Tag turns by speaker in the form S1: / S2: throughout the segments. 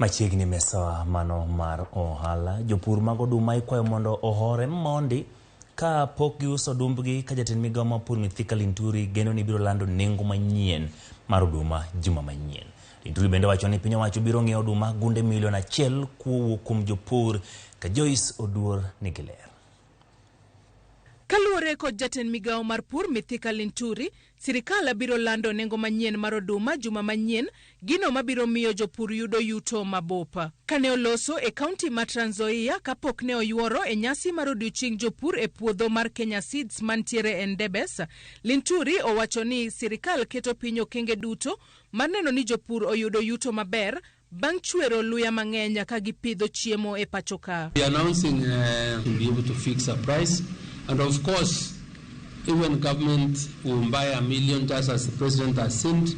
S1: Machiegni mesawa mano mar ohala, jopur mag oduma ikwayo mondo ohore mondi ka pok giuso odumbgi ka jatend migawo mar pur Mithika Linturi geno ni biro lando nengo manyien mar oduma juma manyien. Linturi bende wacho ni piny owacho biro ng'iewo oduma gunde milion 1 kowuok kuom jopur ka Joyce Oduor nigi ler.
S2: Kaluwore kod jatend migawo mar pur Mithika Linturi, sirikal biro lando nengo manyien mar oduma juma manyien, gino mabiro miyo jopur yudo yuto mabup. Kane oloso e kaunti ma Trans Nzoia kapok ne oyuoro e nyasi mar odiochieng jopur e puodho mar Kenya Seeds mantiere e Endebess, Linturi owacho ni sirikal keto piny okenge duto mar neno ni jopur oyudo yuto maber bang' chwero luya mang'eny ka gipidho chiemo e pacho ka.
S3: We are announcing to be able to fix a price, and of course, even government will buy 1 million, just as the president has said,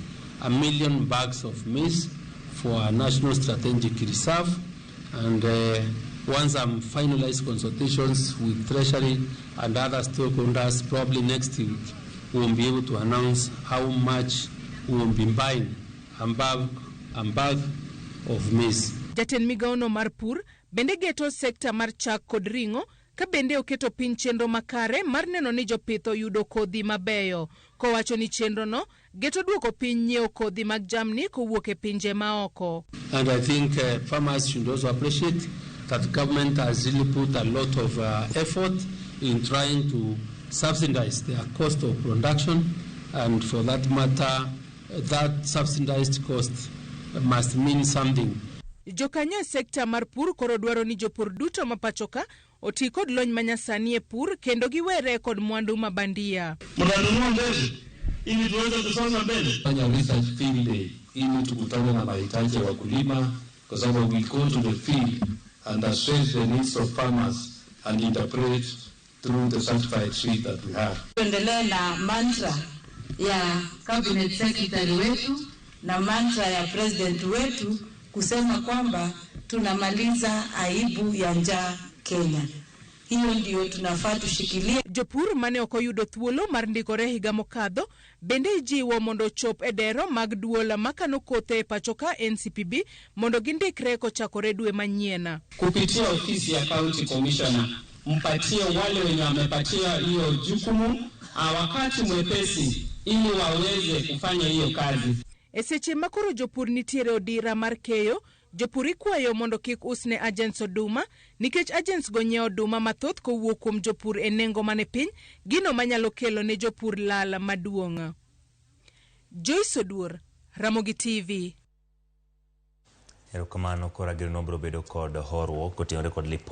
S3: 1 million bags of maize for our national strategic reserve. And once I'm finalized consultations with Treasury and other stakeholders, probably next week, we will be able to announce how much we will be buying a bag of maize.
S2: Jatend migawono mar pur bende geto sekta mar chak kod ring'o ka bende oketo piny chenro makare mar neno ni jopith oyudo kodhi mabeyo. Kowacho ni chenrono geto duoko piny nyiewo kodhi mag jamni kowuok e pinje maoko.
S3: And I think farmers should also appreciate that government has really put a lot of effort in trying to subsidize their cost of production, and for that matter, that subsidized cost must mean something.
S2: Jokanyo e sekta mar pur koro dwaro ni jopur duto ma pacho ka oti kod lony manyasani e pur kendo giwere kod mwandu ma bandia.
S4: Mtanunua mbegu ili tuweze kusonga mbele.
S5: Fanya research field day ili tukutane na mahitaji ya wakulima, kwa sababu we go to the field and assess the needs of farmers and interpret through the certified seed that we have.
S6: Tuendelee na mantra ya cabinet secretary wetu na mantra ya president wetu kusema kwamba tunamaliza aibu ya njaa Kenya. Hiyo ndio tunafaa tushikilie.
S2: Jopur mane ok oyudo thuolo mar ndikore higa mokadho bende ijiwo mondo ochop e dero mag duol makano kothe e pacho ka NCPB mondo gindikre kochakore dwe manyien.
S7: Kupitia ofisi ya county commissioner, mpatie wale wenye wamepatia hiyo jukumu wakati mwepesi ili waweze kufanya hiyo kazi.
S2: E seche ma koro jopur nitiere odira mar keyo, jopur ikwayo mondo kik usne agents oduma nikech agents go nyiewo oduma mathoth kowuok kuom jopur e nengo mane piny, gino manyalo kelo ne jopur lal maduong'. Joyce Oduor, Ramogi TV.
S1: Erokamano koro ageno biro bedo kod horuok koting'ore kod lipot.